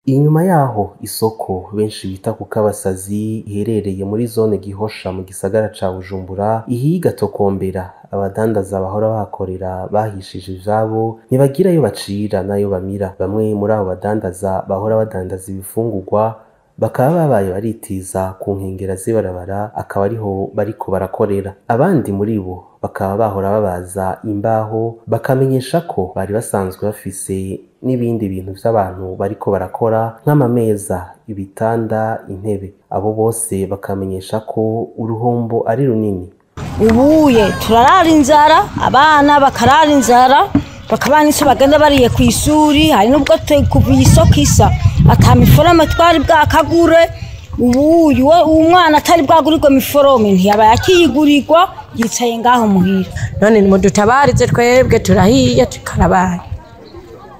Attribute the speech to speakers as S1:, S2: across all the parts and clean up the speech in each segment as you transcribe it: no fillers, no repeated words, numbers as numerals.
S1: Inyuma yaho isoko benshi bita ku Kabasazi iherereye muri zone Gihosha mu gisagara ca Bujumbura ihiye igatokombera, abadandaza bahora bahakorera bahishije ivyabo, ntibagira ayo bacira n'ayo bamira. Bamwe muri abo badandaza bahora badandaza ibifungurwa bakaba babaye baritiza ku nkengera z'ibarabara, akaba ariho bariko barakorera. Abandi muri bo bakaba bahora babaza imbaho, bakamenyesha ko bari basanzwe bafise n'ibindi bintu vy'abantu bariko barakora nk'amameza, ibitanda, intebe. Abo bose bakamenyesha ko uruhombo ari runini.
S2: Ubuye turarara inzara, abana bakarara inzara, bakabana ico bagenda bariye kw'ishuri. Hari nubwo kuva isoko isa ata miforome twari bwakagure. Ubuye umwana atari bwagurirwe miforome ntiyaba yakiyigurirwa, yicaye ngaho muhira.
S3: None nimudutabarize twebwe turahiye, karabaye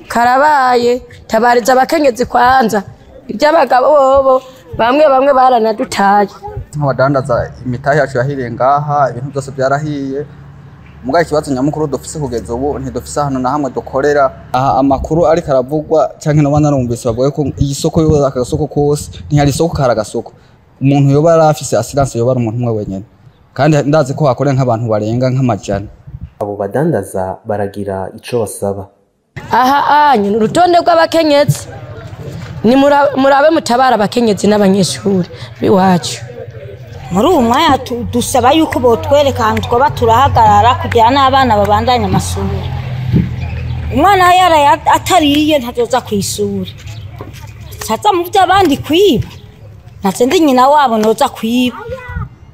S3: karabaye. Tabariza abakenyezi kwanza, iby'abagabo bobo bamwe bamwe baranadutaye.
S4: Nk'abadandaza imitahe yacu yahiriye ngaha, ibintu byose byarahiye. Mugabo ikibazo nyamukuru dufise kugeza ubu, ntidufise ahantu na hamwe dukorera. Aha amakuru ariko aravugwa canke noba narumvise, bavuga ko iyi soko yoza aka gasoko kose ntihari isoko, kari agasoko. Umuntu yoba yari afise assurance yoba ari umuntu umwe wenyene, kandi ndazi ko hakorera nk'abantu barenga nk'amajana.
S1: Abo badandaza baragira ico basaba.
S3: Aha anyu ni urutonde rw'abakenyezi, ni murabe mutabara abakenyezi n'abanyeshuri b'iwacu.
S2: Muri uwu mwanya dusaba yuko botwereka ahantu twoba turahagarara kugira n'abana babandanye amashure. Umwana yaraye atariye ntazoza kw'ishure, ntaza mu vy'abandi kwiba, ntaze ndi nyina wabo noza kwiba.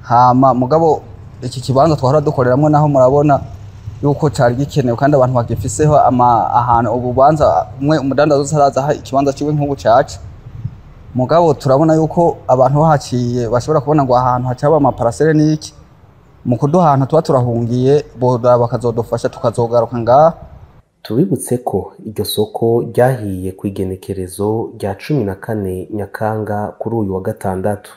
S4: Hama mugabo iki kibanza twahora dukoreramwo naho murabona yuko cari gikenewe, kandi abantu bagifiseho ahantu ububanza umwe umudandaza wese araza aha ikibanza ciwe nk'ubu caca. Mugabo turabona yuko abantu bahaciye bashobora kubona ngo ahantu hacaba amaparasere n'iki, mu kuduha ahantu tuba turahungiye boda bakazodufasha tukazogaruka ngaha.
S1: Tubibutse ko iryo soko ryahiye kw'igenekerezo rya 14 Nyakanga kuri uyu wa gatandatu.